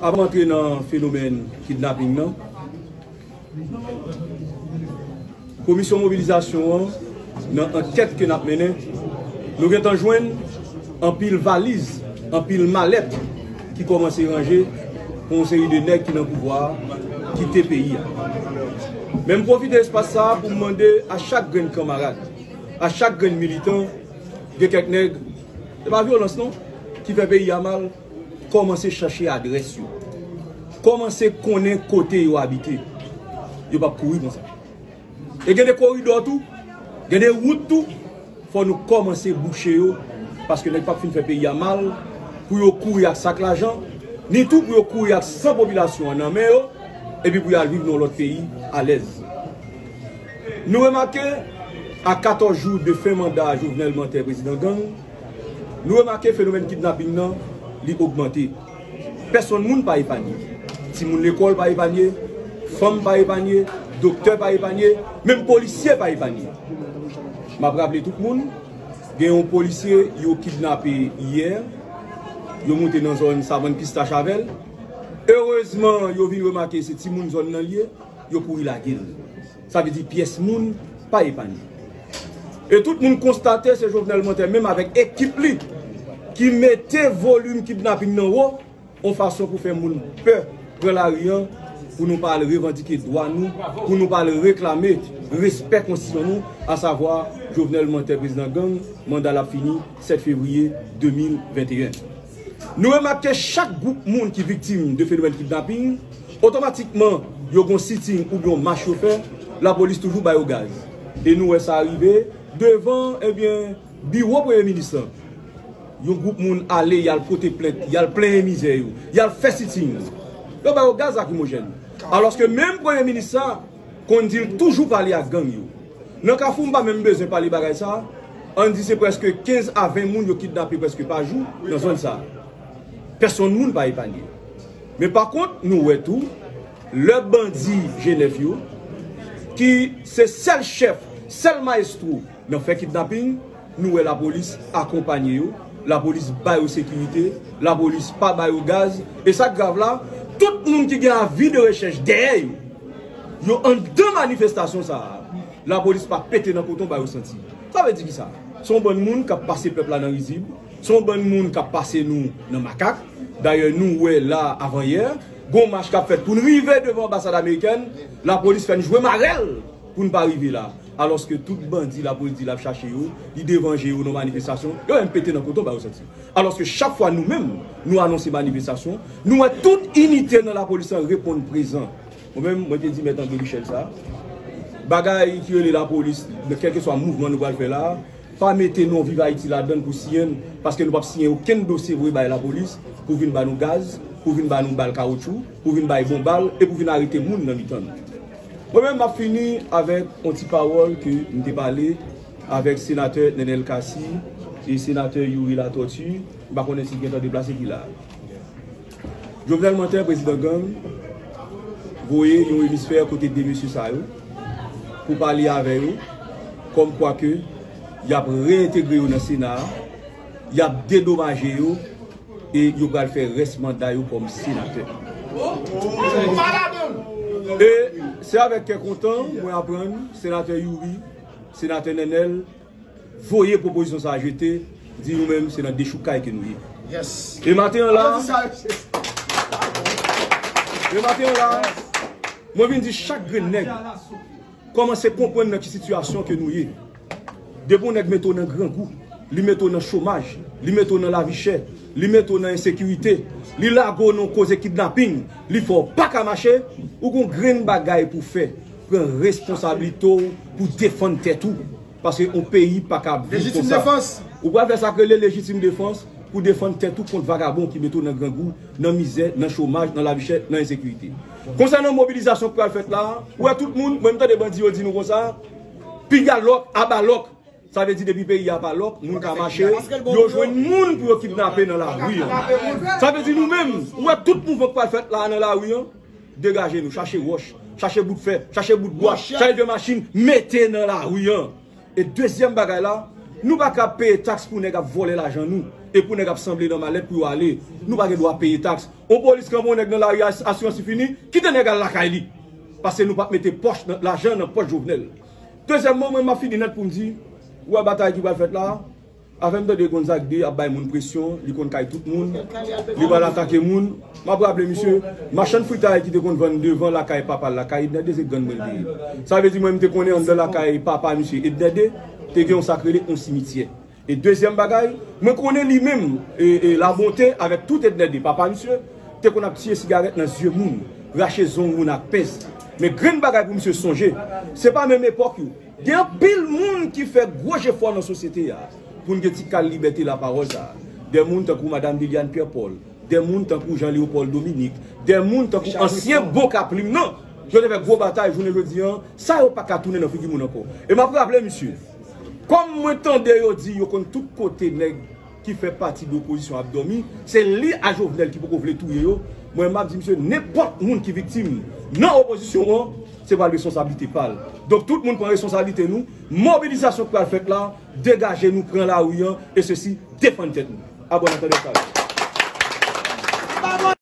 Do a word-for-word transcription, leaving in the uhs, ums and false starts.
Avan m antre nan fenomèn kidnaping nan, komisyon mobilizasyon an, nan ankèt ke n ap mennen, nou gentan jwenn anpil valiz, anpil malèt ki kòmanse ranje pou yon seri de nèg ki nan pouvwa a kite peyi a. Men m pwofite espas sa a pou m mande a chak grenn kanmarad, a chak grenn militan, gen kèk nèg, se pa vyolans non, ki fè peyi a mal, kòmanse chache adrès yo. Kòmanse konnen kote yo abite. Yo p ap kouri konsa. E gen de koridò tou, gen de wout tou, fò nou kòmanse bouche yo, paske nèg p ap fin fè peyi a mal, pou yo kouri ak sak lajan, ni tou pou yo kouri ak san popilasyon an nan men yo, epi pou y al viv nan yon lòt peyi alèz. Nou remake, a katòz jou de fen manda Jovenel Mantè, prezidan gang, nou remake fenomèn kidnaping nan, li ogmante. Pèsonn moun pa epanye. Timoun lekòl pa epanye, fanm pa epanye, doktè pa epanye, menm polisye pa epanye. M ap raple tout moun, gen yon polisye yo kidnape yè, yo moute nan zòn Savann Pistach avè l. Erezman, yo vin remake se timoun zòn nan l ye, yo kouri lage l. Sa vle di pyès moun pa epanye. E tout moun konstate se Jovenel Mantè menm avèk ekip li ki mete volim kidnaping nan wo, yon fason pou fè moun pè pran lari an, pou nou pa al revandike dwa nou, pou nou pa al reklame respè konstitisyon nou, asavwa Jovenel Mantè, prezidan gang, manda l ap fini sèt fevriye de mil venteyen. Nou remake chak gwoup moun ki viktim de fenomèn kidnaping, otomatikman yo gon siting oubyen yon mach yo fè, lapolis toujou ba yo gaz. E nou wè sa rive devan, ebyen, biwo premye minis lan. Yon gwoup moun ale, y al pote plent, y al plenyen mizè yo, y al fè siting. Yo ba yo gaz lakrimojèn. Alòske menm premye minis sa konn di l toujou pale ak gang yo. Nan Kafou, m pa menm bezwen pale bagay sa, ann di se prèske kenz a ven moun yo kidnape prèske pa jou nan zòn sa. Pèsonn moun pa epanye. Men pa kont, nou wè tou, lè bandi G nèf yo, ki se sèl chèf, sèl mayestwo nan fè kidnaping, nou wè lapolis akonpanye yo, lapolis ba yo sekirite, lapolis pa ba yo gaz, e sa k grav la, tout moun ki gen avi de rechèch dèyè yo, yo anndan manifestasyon sa a, lapolis pa pete nan koton ba yo santi. Sa vle di kisa? Se yon bann moun k ap pase pèp la nan rizib, se yon bann moun k ap pase nou nan makak. Dayè, nou wè la avanyè, gon mach k ap fèt pou n rive devan anbasad amerikèn, lapolis fè n jwe marèl pou n pa rive la. Alòske tout bandi lapolis di l ap chache yo, li devan je yo nan manifestasyon, yo menm pete nan koton ba yo santi. Alòske chak fwa nou menm, nou anonse manifestasyon, nou wè tout inite nan lapolis lan reponn prezan. Mwen menm, mwen te di mèt André Michel sa, bagay ki rele lapolis, nan kèlkeswa mouvman nou pral fè la, pa mete non Viv Ayiti ladan l pou siyen n, paske nou p ap siyen okenn dosye voye bay lapolis pou vin ba nou gaz, pou vin ba nou bal kawotchou, pou vin bay bon bal e pou vin arete moun nan mitan nou. Mwen menm, m ap fini avèk yon ti pawòl ke m te pale avèk senatè Nenel Cassy e senatè Youri Latortue, m pa konnen si l gentan deplase ki la. Jovenel Mantè, prezidan gang, voye yon emisfè kote de mesye sa yo pou pale avè yo, kòmkwa ke y ap reyentegre yo nan Sena a, y ap dedomaje yo, e yo pral fè rès manda yo kòm senatè. E se avèk kè kontan mwen aprann senatè Youri, senatè Nenel voye pwopozisyon sa a jete, di nou menm se nan dechoukay ke nou ye. E maten an la, e maten an la, mwen vin di chak grenn nèg, kòmanse konprann nan ki sitiyasyon ke nou ye. Depi yon nèg mete w nan grangou, li mete w nan chomaj, li mete w nan lavi chè, li mete w nan ensekirite, li lage w nan yon koze kidnaping, li fè w pa ka mache, ou gon grenn bagay pou fè. Pran responsablite w pou defann tèt ou. Paske yon peyi pa ka ap viv konsa. Ou pral fè sa k rele lejitim defans pou defann tèt ou kont vagabon ki mete w nan grangou, nan mizè, nan chomaj, nan lavi chè, nan ensekirite. Konsènan mobilizasyon k pral fèt la, ou wè tout moun, mwen m tande bandi yo di nou konsa, piga lòk, aba lòk. Sa vle di depi peyi a pa lòk, moun ka mache, yo jwenn moun pou yo kidnape nan lari an. Sa vle di nou menm, ou wè tout mouvman k pral fèt la nan lari an, degaje nou, chache wòch, chache bout fè, chache bout bwa, chache vye machin, mete nan lari an. E dezyèm bagay la, nou pa ka ap peye taks pou nèg ap vòlè lajan nou. E pou nèg ap sanble nan malèt pou yo ale. Nou pa gen dwa peye taks. On polis kanpe on nèg nan lari, as- asirans li fini, kite nèg al lakay li. Paske nou p ap mete pòch nan, lajan nan pòch Jovenel. Dezyèmman, mwen, m ap fini nèt pou m di, ou wè batay ki pral fèt la, avè m tande Gonzague de ap bay moun presyon, li konn kay tout moun, li pral atake moun. M ap raple misye, machann fritay ki te konn vann devan lakay papa l la, kay Edner de, se grann mwen l te ye. Sa vle di mwen, m te konnen anndan lakay papa misye Edner de, te gen yon sa k rele yon simityè. E dezyèm bagay, mwen konnen li menm, e, e Labonte avèk tout Edner de, papa misye, te konn ap tiye sigarèt nan zye moun, rache zong moun ak pens. Men grenn bagay pou misye sonje, se pa menm epòk yo. Gen anpil moun ki fè gwo jefò nan sosyete a pou n gen ti kal libète lapawòl sa a. Dè moun tankou Madanm Liliane Pierre Paul, dè moun tankou Jean Léopold Dominique, dè moun tankou ansyen bon Kaplim nan, yo te fè gwo batay jounen jodi an, sa yo pa ka tounen nan figi moun ankò. E m ap raple misye, kòm mwen tande yo di yo konn tout kote nèg ki fè pati de opozisyon ap dòmi, se li a Jovenel ki poko vle touye yo. Mwen, m ap di misye, nenpòt moun ki viktim nan opozisyon an, se pral responsablite pa l. Donk, tout moun pran responsablite nou. Mobilizasyon k pral fèt la, degaje nou, pran lari an, e sesi, defann tèt nou. Abòne, tande sa yo.